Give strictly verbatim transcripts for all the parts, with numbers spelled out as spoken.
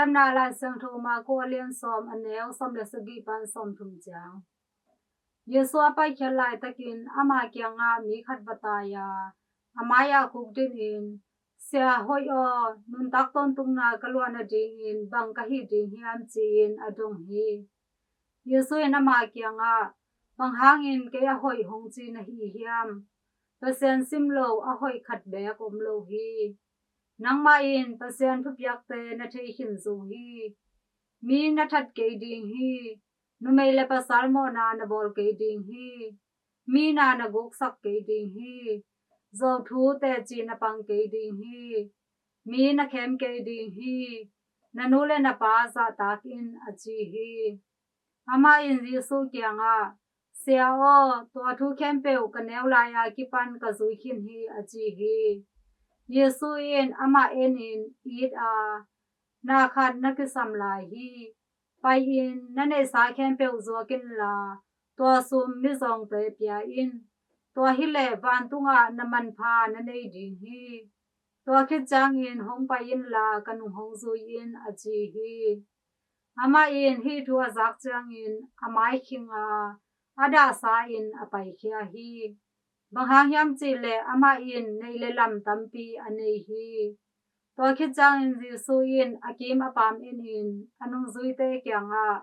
Lungdamna Lai Siangtho Marku a lian sawm, a neu sawm le sagih pan sawmthum ciang. Jesu a paikhiat laitakin ama kiangah mi khat va tai a, a mai-ah khukdin in, "Sia hoih aw, nuntak tawntungna ka luah nadingin bang ka hih ding hiam?" ci-in a dong hi. Jesu in ama kiangah, "Bang hangin kei a hoih hong ci na hi hiam? Pasian sim lo a hoih khat beek om lo hi. Nangmah in Pasian thupiakte na thei khin zo hi. Mi na that kei ding hi. Numei le pasal mawhna na bawl kei ding hi. Mi na na guksak kei ding hi. Zuauthu teci na pang kei ding hi. Mi na khem kei ding hi. Na nu le na pa zahtak in," a ci hi. Amah in Jesu kiangah, "Sia aw, tua thu khempeuh ka neu lai-a kipan ka zui khin hi," a ci hi. Jesu in amah enin, "It a, na khat na kisam lai hi. Pai-in na neihsa khempeuh zuak inla, tua sum mizawngte pia in. Tua hileh vantungah na manpha na nei ding hi. Tua khit ciangin hong pai inla ka nung hong zui in," a ci hi. Amah in hih thu a zak ciangin a mai khing a, a dahsa in a paikhia hi. Bang hang hiam cihleh amah in neih le lam tampi a nei hi. Tua khit ciangin Jesu in a kim a pam enin a nungzuite kiangah,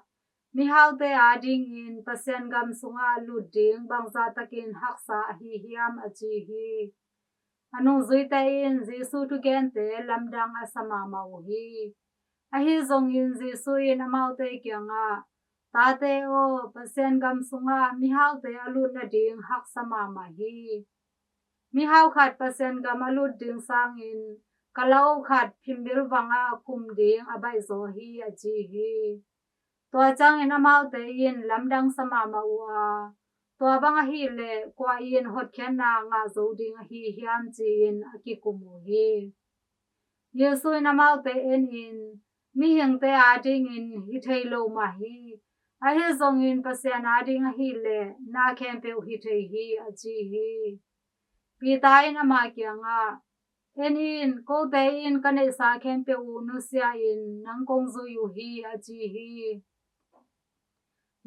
"Mihaute adingin Pasian gam sungah lut ding bangzah takin haksa ahi hiam?" a ci hi. A nungzuite in Jesu thugente lamdang a sa mahmah uh hi. Ahi zongin Jesu in amaute kiangah, "Tate aw, Pasian gam sungah mihaute a lut nading haksa mahmah hi. Mihau khat Pasian gam a lut ding sangin kalaoh khat phimbil vangah khum ding a baihzaw hi," a ci hi. Tua ciangin amaute in lamdang sa mahmah uh a, "Tua bang ahileh kua in hotkhiatna ngah zo ding ahi hiam?" ci-in a kikum uh hi. Jesu in amaute enin, "Mihingte adingin hi thei lo mah hi. Ahi zongin Pasian ading ahileh na khempeuh hi thei hi," a ci hi. Peter in ama kiangah, "En in, kote in ka neihsa khempeuh uh nusia in nang kong zui uh hi," a ci hi.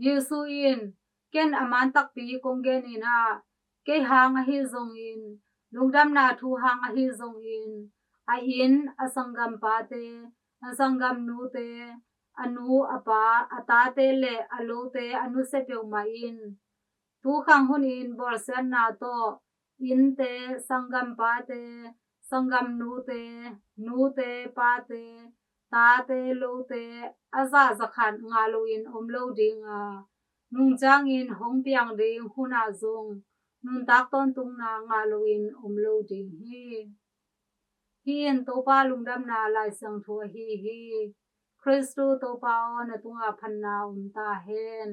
Jesu in, "Ken a man takpi kong gen in ah, kei hang ahi zongin lungdamna thu hang ahi zongin a inn, a sanggampate, a sanggamnute, a nu a pa, a tate le a lote a nusia peuhmah in. Tukhang hunin bawlsiatna tawh innte, sanggampate, sanggamnute, nute, pate, tate, lote a zah za khat ngah loin om lo ding a, nung ciangin hong piang ding hunah zong nuntak tawntungna ngah loin om lo ding hi." Hih in Topa lungdamna Lai Siangtho ahi hi. Khristu Topa aw, na tungah phatna om ta hen.